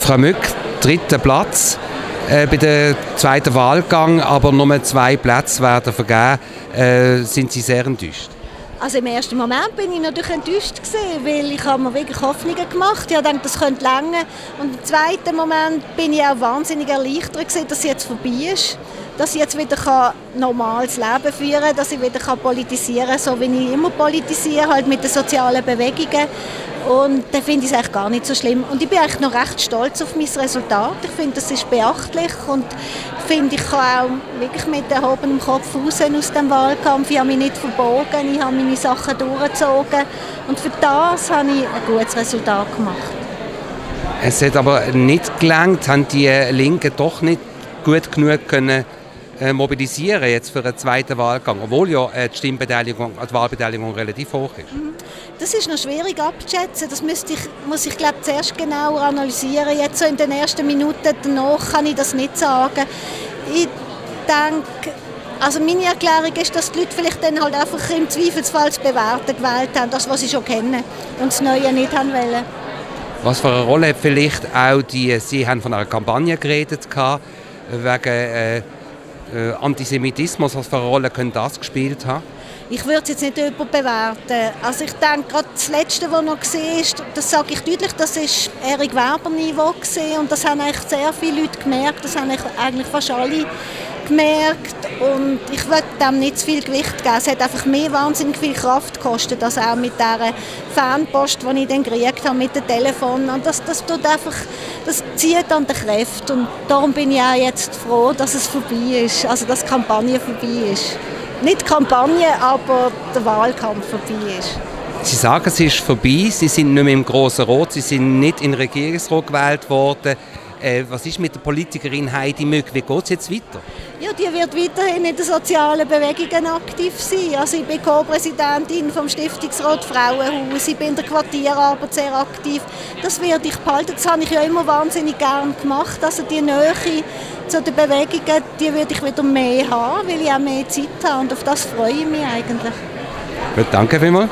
Frau Mück, dritter Platz bei der zweiten Wahlgang, aber nur 2 Plätze werden vergeben. Sind Sie sehr enttäuscht? Also im ersten Moment bin ich natürlich enttäuscht gewesen, weil ich habe mir wirklich Hoffnungen gemacht. Ich dachte, das könnte länger. Und im zweiten Moment bin ich auch wahnsinnig erleichtert gewesen, dass es jetzt vorbei ist. Dass ich jetzt wieder normales Leben führen kann, dass ich wieder politisieren kann, so wie ich immer politisiere, halt mit den sozialen Bewegungen. Und dann finde ich es eigentlich gar nicht so schlimm. Und ich bin eigentlich noch recht stolz auf mein Resultat. Ich finde, das ist beachtlich und finde, ich kann auch wirklich mit erhobenem Kopf raus aus dem Wahlkampf. Ich habe mich nicht verbogen, ich habe meine Sachen durchgezogen. Und für das habe ich ein gutes Resultat gemacht. Es hat aber nicht gelangt, haben die Linken doch nicht gut genug können mobilisieren jetzt für einen zweiten Wahlgang, obwohl ja die Wahlbeteiligung relativ hoch ist. Das ist noch schwierig abzuschätzen. Das muss ich glaube zuerst genauer analysieren. Jetzt so in den ersten Minuten danach kann ich das nicht sagen. Ich denke, also meine Erklärung ist, dass die Leute vielleicht dann halt einfach im Zweifelsfall das Bewährte gewählt haben, das, was sie schon kennen, und das Neue nicht haben wollen. Was für eine Rolle hat vielleicht auch Sie haben von einer Kampagne geredet wegen Antisemitismus, was für eine Rolle könnte das gespielt haben? Ich würde es jetzt nicht überbewerten. Also ich denke, gerade das Letzte, was noch war, das sage ich deutlich, das war Erik Weber-Niveau und das haben eigentlich sehr viele Leute gemerkt, das haben eigentlich fast alle gemerkt und ich will dem nicht zu viel Gewicht geben. Es hat einfach mir wahnsinnig viel Kraft gekostet, also auch mit dieser Fanpost, die ich dann gekriegt habe, mit dem Telefon. Und das zieht an den Kräften und darum bin ich auch jetzt froh, dass es vorbei ist, also dass die Kampagne vorbei ist. Nicht die Kampagne, aber der Wahlkampf vorbei ist. Sie sagen, es ist vorbei, Sie sind nicht mehr im Grossen Rot, Sie sind nicht in den Regierungsrat gewählt worden. Was ist mit der Politikerin Heidi Mück? Wie geht es jetzt weiter? Ja, die wird weiterhin in den sozialen Bewegungen aktiv sein. Also ich bin Co-Präsidentin vom Stiftungsrat Frauenhaus, ich bin in der Quartierarbeit sehr aktiv. Das werde ich behalten, das habe ich ja immer wahnsinnig gerne gemacht. Also die Nähe zu den Bewegungen, die würde ich wieder mehr haben, weil ich auch mehr Zeit habe und auf das freue ich mich eigentlich. Gut, danke vielmals.